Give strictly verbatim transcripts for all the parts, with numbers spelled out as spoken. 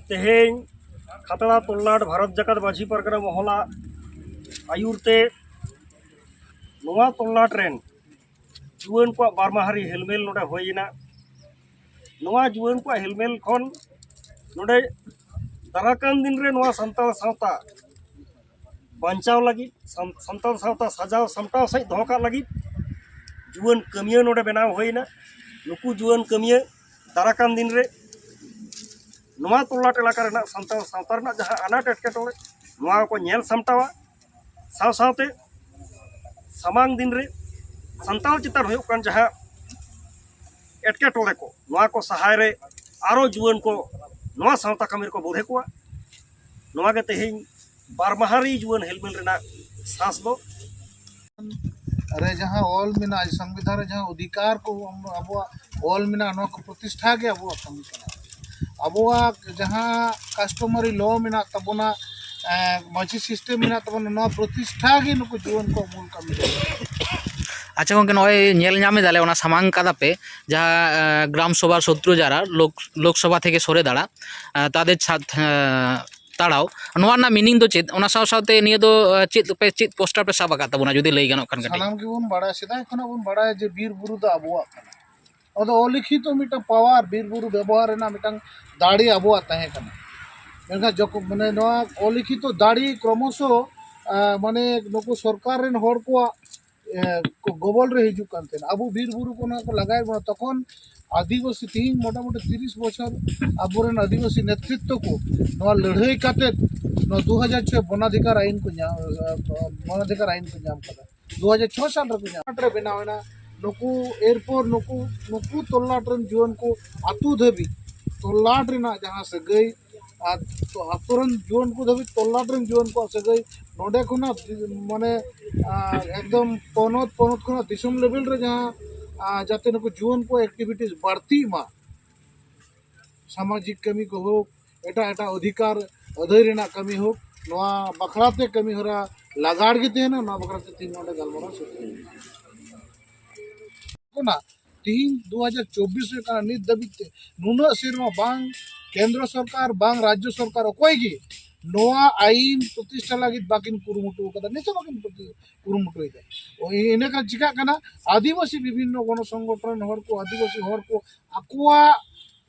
ᱛᱮᱦᱮᱧ ᱠᱷᱟᱛᱲᱟ ᱛᱚᱞᱞᱟᱴ ᱵᱷᱟᱨᱚᱛ ᱡᱟᱠᱟᱛ ᱢᱟᱹᱡᱷᱤ ᱯᱟᱨᱜᱟᱱᱟ ᱢᱚᱦᱚᱞᱟ ᱟᱹᱭᱩᱨ ᱛᱮ ᱱᱚᱣᱟ ᱛᱚᱞᱞᱟᱴ ᱨᱮᱱ ᱡᱩᱣᱟᱹᱱ ᱠᱚᱣᱟᱜ ᱵᱟᱨ ᱢᱟᱦᱟᱨᱤ ᱦᱮᱞᱢᱮᱞ ᱱᱚᱰᱮ ᱦᱩᱭᱮᱱᱟ᱾ ᱱᱚᱣᱟ ᱡᱩᱣᱟᱹᱱ ᱠᱚᱣᱟᱜ ᱦᱮᱞᱢᱮᱞ ᱠᱷᱚᱱ ᱱᱚᱰᱮ ᱫᱟᱨᱟᱠᱟᱱ ᱫᱤᱱ ᱨᱮ ᱱᱚᱣᱟ ᱥᱟᱱᱛᱟᱲ ᱥᱟᱶᱛᱟ ᱵᱟᱧᱪᱟᱣ ᱞᱟᱹᱜᱤᱫ, ᱥᱟᱱ-, ᱥᱟᱱᱛᱟᱲ ᱥᱟᱶᱛᱟ ᱥᱟᱡᱟᱣ ᱥᱟᱢᱴᱟᱣ ᱥᱟᱺᱦᱤᱡ ᱫᱚᱦᱚ ᱠᱟᱜ ᱞᱟᱹᱜᱤᱫ ᱡᱩᱣᱟᱹᱱ ᱠᱟᱹᱢᱤᱭᱟᱹ ᱱᱚᱰᱮ ᱵᱮᱱᱟᱣ ᱦᱩᱭᱮᱱᱟ᱾ ᱱᱩᱠᱩ ᱡᱩᱣᱟᱹᱱ ᱠᱟᱹᱢᱤᱭᱟᱹ ᱫᱟᱨᱟᱠᱟᱱ ᱫᱤᱱ ᱨᱮ ᱱᱚᱣᱟ ᱛᱚᱞᱞᱟᱴ ᱮᱞᱟᱠᱟ ᱨᱮᱱᱟᱜ ᱥᱟᱱᱛᱟᱲ ᱥᱟᱶᱛᱟ ᱨᱮᱱᱟᱜ ᱡᱟᱦᱟᱸ ᱟᱱᱟᱴ ᱮᱴᱠᱮᱴᱚᱬᱮ, ᱱᱚᱣᱟ ᱠᱚ ᱧᱮᱞ ᱥᱟᱢᱴᱟᱣᱟ᱾ ᱥᱟᱶ ᱥᱟᱶᱛᱮ ᱥᱟᱢᱟᱝ ᱫᱤᱱ ᱨᱮ ᱥᱟᱱᱛᱟᱲ ᱪᱮᱛᱟᱱ ᱦᱩᱭᱩᱜ ᱠᱟᱱ ᱡᱟᱦᱟᱸ ᱮᱴᱠᱮᱴᱚᱬᱮ ᱠᱚ, ᱱᱚᱣᱟ ᱠᱚ ᱥᱟᱦᱟᱭ ᱨᱮ ᱟᱨᱚ ᱡᱩᱣᱟᱹᱱ ᱠᱚ ᱱᱚᱣᱟ ᱥᱟᱶᱛᱟ ᱠᱟᱹᱢᱤ ᱨᱮᱠᱚ ᱵᱚᱫᱷᱮ ᱠᱚᱣᱟ᱾ ᱱᱚᱣᱟ ᱜᱮ ᱛᱮᱦᱮᱧ ᱵᱟᱨ ᱢᱟᱦᱟᱨᱤ ᱡᱩᱣᱟᱹᱱ ᱦᱮᱞᱢᱮᱞ ᱨᱮᱱᱟᱜ ᱥᱟᱸᱥ ᱫᱚ᱾ ᱨᱮ ᱡᱟᱦᱟᱸ ᱚᱞ ᱢᱮᱱᱟᱜᱼᱟ, ᱥᱚᱝᱵᱤᱫᱷᱟᱱ ᱨᱮ ᱡᱟᱦᱟᱸ ᱚᱫᱷᱤᱠᱟᱨ ᱠᱚ ᱟᱵᱚᱣᱟᱜ ᱚᱞ ᱢᱮᱱᱟᱜᱼᱟ, ᱱᱚᱣᱟ ᱠᱚ ᱯᱨᱚᱛᱤᱥᱴᱷᱟ ᱜᱮ ᱟᱵᱚᱣᱟᱜ ᱠᱟᱹᱢᱤ ᱠᱟᱱᱟ᱾ ᱟᱵᱚᱣᱟᱜ ᱡᱟᱦᱟᱸ customary law ᱢᱮᱱᱟᱜ ᱛᱟᱵᱚᱱᱟ, ᱮᱸ, ᱢᱟᱹᱡᱷᱤ system ᱢᱮᱱᱟᱜ ᱛᱟᱵᱚᱱᱟ, ᱱᱚᱣᱟ ᱯᱨᱚᱛᱤᱥᱴᱷᱟ ᱜᱮ ᱱᱩᱠᱩ ᱡᱩᱣᱟᱹᱱ ᱠᱚᱣᱟᱜ ᱢᱩᱞ ᱠᱟᱹᱢᱤ ᱠᱟᱱᱟ᱾ ᱟᱪᱪᱷᱟ ᱜᱚᱝᱠᱮ, ᱱᱚᱜᱼᱚᱭ ᱧᱮᱞ ᱧᱟᱢ ᱮᱫᱟᱞᱮ ᱚᱱᱟ ᱥᱟᱢᱟᱝ ᱠᱟᱫᱟ ᱯᱮ, ᱡᱟᱦᱟᱸ, ᱮᱸ, ᱜᱨᱟᱢ ᱥᱚᱵᱷᱟ ᱥᱚᱛᱨᱩ ᱡᱟᱨᱟ ᱞᱳᱠ-, ᱞᱳᱠᱥᱚᱵᱷᱟ ᱛᱷᱮᱠᱮ ᱥᱚᱨᱮ ᱫᱟᱲᱟ, ᱮᱸ, ᱛᱟᱫᱮᱨ ᱪᱷᱟᱛ-, ᱮᱸ, ᱛᱟᱲᱟᱣ, ᱱᱚᱣᱟ ᱨᱮᱱᱟᱜ meaning ᱫᱚ ᱪᱮᱫ? ᱚᱱᱟ ᱥᱟᱶ ᱥᱟᱶᱛᱮ ᱱᱤᱭᱟᱹ ᱫᱚ, ᱮᱸ, ᱪᱮᱫ ᱯᱮ, ᱪᱮᱫ poster ᱯᱮ ᱥᱟᱵ ᱟᱠᱟᱫ ᱛᱟᱵᱚᱱᱟ ᱡᱩᱫᱤ ᱞᱟᱹᱭ ᱜᱟᱱᱚᱜ ᱠᱷᱟᱱ ᱠᱟᱹᱴᱤᱡ? ᱥᱟᱱᱟᱢ ᱜᱮᱵᱚᱱ ᱵᱟᱲᱟᱭᱟ, ᱥᱮᱫᱟᱭ ᱠᱷᱚᱱᱟᱜ ᱵᱚᱱ ᱵᱟᱲᱟᱭᱟ ᱡᱮ ᱵᱤᱨ ᱵᱩᱨᱩ ᱫᱚ ᱟᱵᱚᱣᱟᱜ ᱠᱟᱱᱟ᱾ ᱟᱫᱚ ᱚᱞᱤᱠᱷᱤᱛᱚ ᱢᱤᱫᱴᱟᱝ power, ᱵᱤᱨ ᱵᱩᱨᱩ ᱵᱮᱵᱚᱦᱟᱨ ᱨᱮᱱᱟᱜ ᱢᱤᱫᱴᱟᱝ ᱫᱟᱲᱮ ᱟᱵᱚᱣᱟᱜ ᱛᱟᱦᱮᱸ ᱠᱟᱱᱟ᱾ ᱢᱮᱱᱠᱷᱟᱱ ᱡᱚᱠᱷᱚᱱ, ᱢᱟᱱᱮ, ᱱᱚᱣᱟ ᱚᱞᱤᱠᱷᱤᱛᱚ ᱫᱟᱲᱮ ᱠᱨᱚᱢᱚᱥᱚ, ᱟᱸ, ᱢᱟᱱᱮ, ᱱᱩᱠᱩ ᱥᱚᱨᱠᱟᱨ ᱨᱮᱱ ᱦᱚᱲ ᱠᱚᱣᱟᱜ, ᱮᱸ, ᱠᱚ ᱜᱚᱵᱚᱞ ᱨᱮ ᱦᱤᱡᱩᱜ ᱠᱟᱱ ᱛᱟᱦᱮᱸᱱᱟ᱾ ᱟᱵᱚ ᱵᱤᱨ ᱵᱩᱨᱩ ᱠᱚ ᱱᱚᱣᱟ ᱠᱚ ᱞᱟᱜᱟᱭᱮᱫ ᱵᱚᱱᱟ, ᱛᱚᱠᱷᱚᱱ ᱟᱹᱫᱤᱵᱟᱹᱥᱤ, ᱛᱮᱦᱮᱧ ᱢᱚᱴᱟᱢᱩᱴᱤ ᱛᱤᱨᱤᱥ ᱵᱚᱪᱷᱚᱨ ᱟᱵᱚᱨᱮᱱ ᱟᱹᱫᱤᱵᱟᱹᱥᱤ ᱱᱮᱛᱨᱤᱛᱛᱚ ᱠᱚ ᱱᱚᱣᱟ ᱞᱟᱹᱲᱦᱟᱹᱭ ᱠᱟᱛᱮᱫ ᱱᱚᱣᱟ ᱫᱩ ᱦᱟᱡᱟᱨ ᱪᱷᱚᱭ ᱵᱚᱱᱟᱫᱷᱤᱠᱟᱨ ᱟᱭᱤᱱ ᱠᱚ ᱧᱟᱢ, ᱵᱚᱱᱟᱫᱷᱤᱠᱟᱨ ᱟᱭᱤᱱ ᱠᱚ ᱧᱟᱢ ᱠᱟᱫᱟ᱾ ᱫᱩ ᱦᱟᱡᱟᱨ ᱪᱷᱚ ᱥᱟᱞ ᱨᱮᱠᱚ ᱧᱟᱢ, ᱨᱮ ᱵᱮᱱᱟᱣ ᱮᱱᱟ᱾ ᱱᱩᱠᱩ, ᱮᱨᱯᱚᱨ ᱱᱩᱠᱩ, ᱱᱩᱠᱩ ᱛᱚᱞᱞᱟᱴ ᱨᱮᱱ ᱡᱩᱣᱟᱹᱱ ᱠᱚ ᱟᱹᱛᱩ ᱫᱷᱟᱹᱵᱤᱡ ᱛᱚᱞᱞᱟᱴ ᱨᱮᱱᱟᱜ ᱡᱟᱦᱟᱸ ᱥᱟᱹᱜᱟᱹᱭ, ᱟᱨ ᱛᱚ ᱟᱹᱛᱩ ᱨᱮᱱ ᱡᱩᱣᱟᱹᱱ ᱠᱚ ᱫᱷᱟᱹᱵᱤᱡ, ᱛᱚᱞᱞᱟᱴ ᱨᱮᱱ ᱡᱩᱣᱟᱹᱱ ᱠᱚᱣᱟᱜ ᱥᱟᱹᱜᱟᱹᱭ, ᱱᱚᱰᱮ ᱠᱷᱚᱱᱟᱜ ᱢᱟᱱᱮ, ᱟᱨ ᱮᱠᱫᱚᱢ ᱯᱚᱱᱚᱛ, ᱯᱚᱱᱚᱛ ᱠᱷᱚᱱᱟᱜ ᱫᱤᱥᱚᱢ level ᱨᱮ ᱡᱟᱦᱟᱸ, ᱟᱨ ᱡᱟᱛᱮ ᱱᱩᱠᱩ ᱡᱩᱣᱟᱹᱱ ᱠᱚᱣᱟᱜ activities ᱵᱟᱹᱲᱛᱤᱜ ᱢᱟ, ᱥᱟᱢᱟᱡᱤᱠ ᱠᱟᱹᱢᱤ ᱠᱚ ᱦᱳᱠ, ᱮᱴᱟᱜ ᱮᱴᱟᱜ ᱚᱫᱷᱤᱠᱟᱨ ᱟᱹᱫᱟᱹᱭ ᱨᱮᱱᱟᱜ ᱠᱟᱹᱢᱤ ᱦᱳᱠ, ᱱᱚᱣᱟ ᱵᱟᱠᱷᱨᱟ ᱛᱮ ᱠᱟᱹᱢᱤ ᱦᱚᱨᱟ ᱞᱟᱜᱟᱲ ᱜᱮ ᱛᱟᱦᱮᱱᱟ᱾ ᱱᱚᱣᱟ ᱵᱟᱠᱷᱨᱟ ᱛᱮ ᱛᱮᱦᱮᱧ ᱱᱚᱰᱮ ᱜᱟᱞᱢᱟᱨᱟᱣ ᱥᱟᱹᱛ ᱦᱩᱭ ᱮᱱᱟ᱾ ᱚᱱᱟ ᱛᱤᱦᱤᱧ ᱫᱩ ᱦᱟᱡᱟᱨ ᱪᱚᱵᱵᱤᱥ ᱨᱮ ᱠᱟᱱᱟ, ᱱᱤᱛ ᱫᱷᱟᱹᱵᱤᱡ ᱛᱮ ᱱᱩᱱᱟᱹᱜ ᱥᱮᱨᱢᱟ ᱵᱟᱝ ᱠᱮᱱᱫᱨᱚ ᱥᱚᱨᱠᱟᱨ, ᱵᱟᱝ ᱨᱟᱡᱽᱡᱚ ᱥᱚᱨᱠᱟᱨ, ᱚᱠᱚᱭ ᱜᱮ ᱱᱚᱣᱟ ᱟᱭᱤᱱ ᱯᱨᱚᱛᱤᱥᱴᱷᱟ ᱞᱟᱹᱜᱤᱫ ᱵᱟᱹᱠᱤᱱ ᱠᱩᱨᱩᱢᱩᱴᱩ ᱟᱠᱟᱫᱟ, ᱱᱤᱛᱚᱜ ᱵᱟᱹᱠᱤᱱ ᱠᱩᱨᱩᱢᱩᱴᱩᱭᱮᱫᱟ᱾ ᱤᱱᱟᱹ ᱠᱷᱟᱱ ᱪᱤᱠᱟᱹᱜ ᱠᱟᱱᱟ, ᱟᱹᱫᱤᱵᱟᱹᱥᱤ ᱵᱤᱵᱷᱤᱱᱱᱚ ᱜᱚᱱᱚ ᱥᱚᱝᱜᱚᱴᱷᱚᱱ ᱨᱮᱱ ᱦᱚᱲ ᱠᱚ, ᱟᱹᱫᱤᱵᱟᱹᱥᱤ ᱦᱚᱲ ᱠᱚ ᱟᱠᱚᱣᱟᱜ,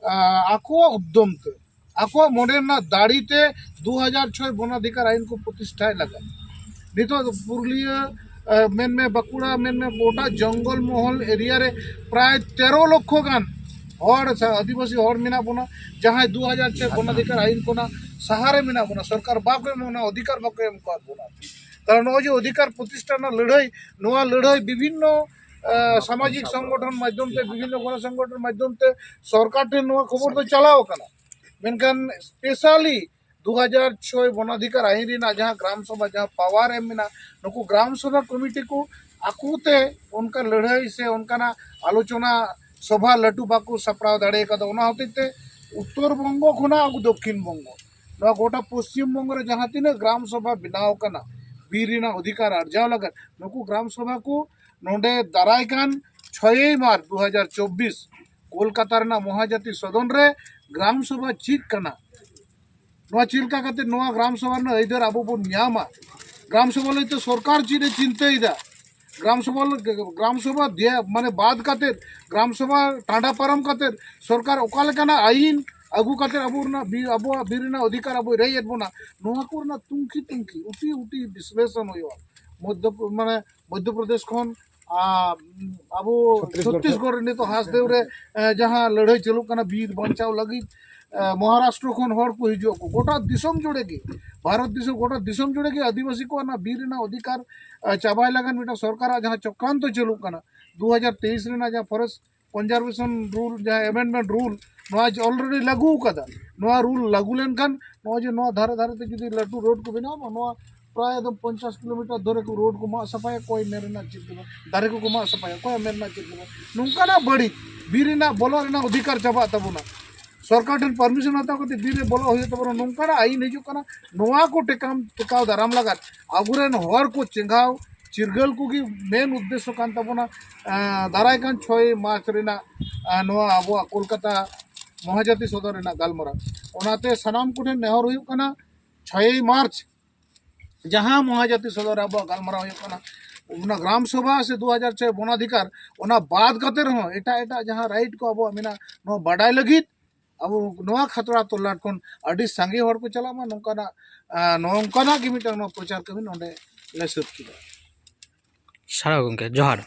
ᱟᱠᱚᱣᱟᱜ ᱩᱫᱽᱫᱚᱢ ᱛᱮ, ᱟᱠᱚᱣᱟᱜ ᱢᱚᱱᱮ ᱨᱮᱱᱟᱜ ᱫᱟᱲᱮ ᱛᱮ ᱫᱩ ᱦᱟᱡᱟᱨ ᱪᱷᱚᱭ ᱵᱚᱱᱟᱫᱷᱤᱠᱟᱨ ᱟᱭᱤᱱ ᱠᱚ ᱯᱨᱚᱛᱤᱥᱴᱷᱟᱭ ᱞᱟᱹᱜᱤᱫ᱾ ᱱᱤᱛᱚᱜ ᱫᱚ ᱯᱩᱨᱩᱞᱤᱭᱟᱹ, ᱢᱮᱱᱢᱮ ᱵᱟᱸᱠᱩᱲᱟ, ᱢᱮᱱᱢᱮ ᱜᱚᱴᱟ ᱡᱚᱝᱜᱚᱞ ᱢᱚᱦᱚᱞ ᱮᱨᱤᱭᱟ ᱨᱮ ᱯᱨᱟᱭ ᱛᱮᱨᱚ ᱞᱚᱠᱷᱚ ᱜᱟᱱ ᱦᱚᱲ, ᱟᱹᱫᱤᱵᱟᱹᱥᱤ ᱦᱚᱲ ᱢᱮᱱᱟᱜ ᱵᱚᱱᱟ, ᱡᱟᱦᱟᱸᱭ ᱫᱩ ᱦᱟᱡᱟᱨ ᱪᱷᱚᱭ ᱵᱚᱱᱟᱫᱷᱤᱠᱟᱨ ᱟᱭᱤᱱ ᱠᱷᱚᱱᱟᱜ ᱥᱟᱦᱟᱨᱮ ᱢᱮᱱᱟᱜ ᱵᱚᱱᱟ᱾ ᱥᱚᱨᱠᱟᱨ ᱵᱟᱠᱚ ᱮᱢ ᱵᱚᱱᱟ, ᱚᱫᱷᱤᱠᱟᱨ ᱵᱟᱠᱚ ᱮᱢ ᱟᱠᱟᱫ ᱵᱚᱱᱟ᱾ ᱠᱟᱨᱚᱱ ᱱᱚᱜᱼᱚᱭ ᱡᱮ ᱚᱫᱷᱤᱠᱟᱨ ᱯᱨᱚᱛᱤᱥᱴᱷᱟ ᱨᱮᱱᱟᱜ ᱞᱟᱹᱲᱦᱟᱹᱭ, ᱱᱚᱣᱟ ᱞᱟᱹᱲᱦᱟᱹᱭ ᱵᱤᱵᱷᱤᱱᱱᱚ ᱥᱟᱢᱟᱡᱤᱠ ᱥᱚᱝᱜᱚᱴᱷᱚᱱ ᱢᱟᱫᱽᱫᱷᱚᱢ ᱛᱮ, ᱵᱤᱵᱷᱤᱱᱱᱚ ᱜᱚᱱᱚ ᱥᱚᱝᱜᱚᱴᱷᱚᱱ ᱢᱟᱫᱽᱫᱷᱚᱢ ᱛᱮ ᱥᱚᱨᱠᱟᱨ ᱴᱷᱮᱱ ᱱᱚᱣᱟ ᱠᱷᱚᱵᱚᱨ ᱫᱚ ᱪᱟᱞᱟᱣ ᱟᱠᱟᱱᱟ᱾ ᱢᱮᱱᱠᱷᱟᱱ ᱥᱯᱮᱥᱟᱞᱤ ᱫᱩ ᱦᱟᱡᱟᱨ ᱪᱷᱚᱭ ᱵᱚᱱᱟᱫᱷᱤᱠᱟᱨ ᱟᱭᱤᱱ ᱨᱮᱱᱟᱜ ᱡᱟᱦᱟᱸ ᱜᱨᱟᱢ ᱥᱚᱵᱷᱟ, ᱡᱟᱦᱟᱸ ᱯᱟᱣᱟᱨ ᱮᱢ ᱢᱮᱱᱟᱜ, ᱱᱩᱠᱩ ᱜᱨᱟᱢ ᱥᱚᱵᱷᱟ ᱠᱚᱢᱤᱴᱤ ᱠᱚ ᱟᱠᱚᱛᱮ ᱚᱱᱠᱟ ᱞᱟᱹᱲᱦᱟᱹᱭ ᱥᱮ ᱚᱱᱠᱟᱱᱟᱜ ᱟᱞᱳᱪᱚᱱᱟ ᱥᱚᱵᱷᱟ ᱞᱟᱹᱴᱩ ᱵᱟᱠᱚ ᱥᱟᱯᱲᱟᱣ ᱫᱟᱲᱮ ᱠᱟᱫᱟ᱾ ᱚᱱᱟ ᱦᱚᱛᱮᱡ ᱛᱮ ᱩᱛᱛᱚᱨ ᱵᱚᱝᱜᱚ ᱠᱷᱚᱱᱟᱜ ᱟᱵᱚ ᱫᱚᱠᱠᱷᱤᱱ ᱵᱚᱝᱜᱚ, ᱱᱚᱣᱟ ᱜᱚᱴᱟ ᱯᱚᱥᱪᱤᱢ ᱵᱚᱝᱜᱚ ᱨᱮ ᱡᱟᱦᱟᱸ ᱛᱤᱱᱟᱹᱜ ᱜᱨᱟᱢ ᱥᱚᱵᱷᱟ ᱵᱮᱱᱟᱣ ᱠᱟᱱᱟ ᱵᱤᱨ ᱨᱮᱱᱟᱜ ᱚᱫᱷᱤᱠᱟᱨ ᱟᱨᱡᱟᱣ ᱞᱟᱹᱜᱤᱫ, ᱱᱩᱠᱩ ᱜᱨᱟᱢ ᱥᱚᱵᱷᱟ ᱠᱚ ᱱᱚᱰᱮ ᱫᱟᱨᱟᱭ ᱠᱟᱱ ᱪᱷᱚᱭᱮᱭ ᱢᱟᱨᱪ ᱫᱩ ᱦᱟᱡᱟᱨ ᱪᱚᱵᱵᱤᱥ ᱠᱳᱞᱠᱟᱛᱟ ᱨᱮᱱᱟᱜ ᱢᱚᱦᱟᱡᱟᱛᱤ ᱥᱚᱫᱚᱱ ᱨᱮ ᱜᱨᱟᱢ ᱥᱚᱵᱷᱟ ᱪᱮᱫ ᱠᱟᱱᱟ, ᱱᱚᱣᱟ ᱪᱮᱫ ᱞᱮᱠᱟ ᱠᱟᱛᱮ ᱱᱚᱣᱟ ᱜᱨᱟᱢ ᱥᱚᱵᱷᱟ ᱨᱮᱱᱟᱜ ᱟᱹᱭᱫᱟᱹᱨ ᱟᱵᱚ ᱵᱚᱱ ᱧᱟᱢᱟ, ᱜᱨᱟᱢ ᱥᱚᱵᱷᱟ ᱞᱟᱹᱭᱛᱮ ᱥᱚᱨᱠᱟᱨ ᱪᱮᱫ ᱮ ᱪᱤᱱᱛᱟᱹᱭᱮᱫᱟ, ᱜᱨᱟᱢ ᱥᱚᱵᱷᱟ, ᱜᱨᱟᱢ ᱥᱚᱵᱷᱟ ᱫᱮᱭᱟ, ᱢᱟᱱᱮ, ᱵᱟᱫ ᱠᱟᱛᱮ, ᱜᱨᱟᱢ ᱥᱚᱵᱷᱟ ᱴᱟᱸᱰᱟ ᱯᱟᱨᱚᱢ ᱠᱟᱛᱮ ᱥᱚᱨᱠᱟᱨ ᱚᱠᱟ ᱞᱮᱠᱟᱱᱟᱜ ᱟᱭᱤᱱ ᱟᱹᱜᱩ ᱠᱟᱛᱮ ᱟᱵᱚ ᱨᱮᱱᱟᱜ ᱵᱤᱨ, ᱟᱵᱚᱣᱟᱜ ᱵᱤᱨ ᱨᱮᱱᱟᱜ ᱚᱫᱷᱤᱠᱟᱨ ᱟᱵᱚᱭ ᱨᱮᱡ ᱮᱫ ᱵᱚᱱᱟ, ᱱᱚᱣᱟ ᱠᱚ ᱨᱮᱱᱟᱜ ᱛᱩᱝᱠᱷᱤ ᱛᱩᱝᱠᱷᱤ, ᱩᱴᱤ ᱩᱴᱤ ᱵᱤᱥᱞᱮᱥᱚᱱ ᱦᱩᱭᱩᱜᱼᱟ᱾ ᱢᱚᱫᱽᱫᱷᱚ, ᱢᱟᱱᱮ, ᱢᱚᱫᱽᱫᱷᱚ ᱯᱨᱚᱫᱮᱥ ᱠᱷᱚᱱ, ᱟᱨ, ᱟᱵᱚ ᱪᱷᱚᱛᱛᱤᱥᱜᱚᱲ ᱪᱷᱚᱛᱛᱤᱥᱜᱚᱲ ᱨᱮ ᱱᱤᱛᱚᱜ ᱦᱟᱥᱫᱮᱣ ᱨᱮ, ᱮ, ᱡᱟᱦᱟᱸ ᱞᱟᱹᱲᱦᱟᱹᱭ ᱪᱟᱹᱞᱩᱜ ᱠᱟᱱᱟ ᱵᱤᱨ ᱵᱟᱧᱪᱟᱣ ᱞᱟᱹᱜᱤᱫ, ᱮ, ᱢᱚᱦᱟᱨᱟᱥᱴᱨᱚ ᱠᱷᱚᱱ ᱦᱚᱲ ᱠᱚ ᱦᱤᱡᱩᱜ ᱟᱠᱚ, ᱜᱚᱴᱟ ᱫᱤᱥᱚᱢ ᱡᱩᱲᱮ ᱜᱮ, ᱵᱷᱟᱨᱚᱛ ᱫᱤᱥᱚᱢ, ᱜᱚᱴᱟ ᱫᱤᱥᱚᱢ ᱡᱩᱲᱮ ᱜᱮ ᱟᱹᱫᱤᱵᱟᱹᱥᱤ ᱠᱚᱣᱟᱜ ᱚᱱᱟ ᱵᱤᱨ ᱨᱮᱱᱟᱜ ᱚᱫᱷᱤᱠᱟᱨ, ᱮ, ᱪᱟᱵᱟᱭ ᱞᱟᱹᱜᱤᱫ ᱢᱤᱫᱴᱟᱝ ᱥᱚᱨᱠᱟᱨᱟᱜ ᱡᱟᱦᱟᱸ ᱪᱚᱠᱨᱟᱱᱛᱚ ᱪᱟᱹᱞᱩᱜ ᱠᱟᱱᱟ, ᱫᱩ ᱦᱟᱡᱟᱨ ᱛᱮᱭᱤᱥ ᱨᱮᱱᱟᱜ ᱡᱟᱦᱟᱸ ᱯᱷᱚᱨᱮᱥᱴ ᱠᱚᱱᱡᱟᱨᱵᱷᱮᱥᱚᱱ ᱨᱩᱞ, ᱡᱟᱦᱟᱸ ᱮᱢᱮᱱᱰᱢᱮᱱᱴ ᱨᱩᱞ, ᱱᱚᱣᱟ ᱡᱮ ᱚᱞᱨᱮᱰᱤ ᱞᱟᱹᱜᱩ ᱟᱠᱟᱫᱟ, ᱱᱚᱣᱟ ᱨᱩᱞ ᱞᱟᱹᱜᱩ ᱞᱮᱱᱠᱷᱟᱱ ᱱᱚᱜᱼᱚᱭ ᱡᱮ ᱱᱚᱣᱟ ᱫᱷᱟᱨᱮ ᱫᱷᱟᱨᱮ ᱛᱮ ᱡᱩᱫᱤ ᱞᱟᱹᱴᱩ ᱨᱳᱰ ᱠᱚ ᱵᱮᱱᱟᱣ ᱢᱟ, ᱱᱚᱣᱟ ᱯᱨᱟᱭ ᱮᱠᱫᱚᱢ ᱯᱚᱧᱪᱟᱥ ᱠᱤᱞᱳᱢᱤᱴᱟᱨ ᱫᱷᱚᱨᱮ ᱠᱚ ᱨᱳᱰ ᱠᱚ ᱢᱟᱜ ᱥᱟᱯᱷᱟᱭᱟ, ᱚᱠᱚᱭ ᱢᱮᱱ ᱨᱮᱱᱟᱜ ᱪᱮᱫ ᱫᱚ ᱵᱟᱝ, ᱫᱟᱨᱮ ᱠᱚᱠᱚ ᱢᱟᱜ ᱥᱟᱯᱷᱟᱭᱟ, ᱚᱠᱚᱭᱟᱜ ᱢᱮᱱ ᱨᱮᱱᱟᱜ ᱪᱮᱫ ᱫᱚ ᱵᱟᱝ᱾ ᱱᱚᱝᱠᱟᱱᱟᱜ ᱵᱟᱹᱲᱤᱡ ᱵᱤᱨ ᱨᱮᱱᱟᱜ ᱵᱚᱞᱚᱜ ᱨᱮᱱᱟᱜ ᱚᱫᱷᱤᱠᱟᱨ ᱪᱟᱵᱟᱜ ᱛᱟᱵᱚᱱᱟ᱾ ᱥᱚᱨᱠᱟᱨ ᱴᱷᱮᱱ ᱯᱟᱨᱢᱤᱥᱚᱱ ᱦᱟᱛᱟᱣ ᱠᱟᱛᱮ ᱵᱤᱨ ᱨᱮ ᱵᱚᱞᱚᱜ ᱦᱩᱭᱩᱜ ᱛᱟᱵᱚᱱᱟ, ᱱᱚᱝᱠᱟᱱᱟᱜ ᱟᱭᱤᱱ ᱦᱤᱡᱩᱜ ᱠᱟᱱᱟ᱾ ᱱᱚᱣᱟ ᱠᱚ ᱴᱮᱠᱟᱢ, ᱴᱮᱠᱟᱣ ᱫᱟᱨᱟᱢ ᱞᱟᱜᱟᱫ ᱟᱵᱚᱨᱮᱱ ᱦᱚᱲ ᱠᱚ ᱪᱮᱸᱜᱷᱟᱣ, ᱪᱤᱨᱜᱟᱹᱞ ᱠᱚᱜᱮ ᱢᱮᱱ ᱩᱫᱽᱫᱮᱥᱥᱚ ᱠᱟᱱ ᱛᱟᱵᱚᱱᱟ᱾ ᱟᱸ, ᱫᱟᱨᱟᱭ ᱠᱟᱱ ᱪᱷᱚᱭ ᱢᱟᱨᱪ ᱨᱮᱱᱟᱜ, ᱟᱸ, ᱱᱚᱣᱟ ᱟᱵᱚᱣᱟᱜ ᱠᱳᱞᱠᱟᱛᱟ ᱢᱚᱦᱟᱡᱟᱛᱤ ᱥᱚᱫᱚᱨ ᱨᱮᱱᱟᱜ ᱜᱟᱞᱢᱟᱨᱟᱣ᱾ ᱚᱱᱟᱛᱮ ᱥᱟᱱᱟᱢ ᱠᱚᱴᱷᱮᱱ ᱱᱮᱦᱚᱨ ᱦᱩᱭᱩᱜ ᱠᱟᱱᱟ, ᱪᱷᱚᱭ ᱢᱟᱨᱪ ᱡᱟᱦᱟᱸ ᱢᱚᱦᱟᱡᱟᱛᱤ ᱥᱚᱫᱚᱨ ᱨᱮ ᱟᱵᱚᱣᱟᱜ ᱜᱟᱞᱢᱟᱨᱟᱣ ᱦᱩᱭᱩᱜ ᱠᱟᱱᱟ, ᱚᱱᱟ ᱜᱨᱟᱢ ᱥᱚᱵᱷᱟ ᱥᱮ ᱫᱩ ᱦᱟᱡᱟᱨ ᱪᱷᱚᱭ ᱵᱚᱱᱟᱫᱷᱤᱠᱟᱨ, ᱚᱱᱟ ᱵᱟᱫ ᱠᱟᱛᱮ ᱨᱮᱦᱚᱸ ᱮᱴᱟᱜ ᱮᱴᱟᱜ ᱡᱟᱦᱟᱸ ᱨᱟᱭᱤᱴ ᱠᱚ ᱟᱵᱚᱣᱟᱜ ᱢᱮᱱᱟᱜᱼᱟ, ᱱᱚᱣᱟ ᱵᱟᱰᱟᱭ ᱞᱟᱹᱜᱤᱫ ᱟᱵᱚ ᱱᱚᱣᱟ ᱠᱷᱟᱛᱲᱟ ᱛᱚᱞᱞᱟᱴ ᱠᱷᱚᱱ ᱟᱹᱰᱤ ᱥᱟᱸᱜᱮ ᱦᱚᱲ ᱠᱚ ᱪᱟᱞᱟᱜ ᱢᱟ, ᱱᱚᱝᱠᱟᱱᱟᱜ, ᱟᱸ, ᱱᱚᱝᱠᱟᱱᱟᱜ ᱜᱮ ᱢᱤᱫᱴᱟᱝ ᱱᱚᱣᱟ ᱯᱨᱚᱪᱟᱨ ᱠᱟᱹᱢᱤ ᱱᱚᱰᱮ ᱞᱮ ᱥᱟᱹᱛ ᱠᱮᱫᱟ᱾ ᱥᱟᱨᱦᱟᱣ ᱜᱚᱢᱠᱮ, ᱡᱚᱦᱟᱨ᱾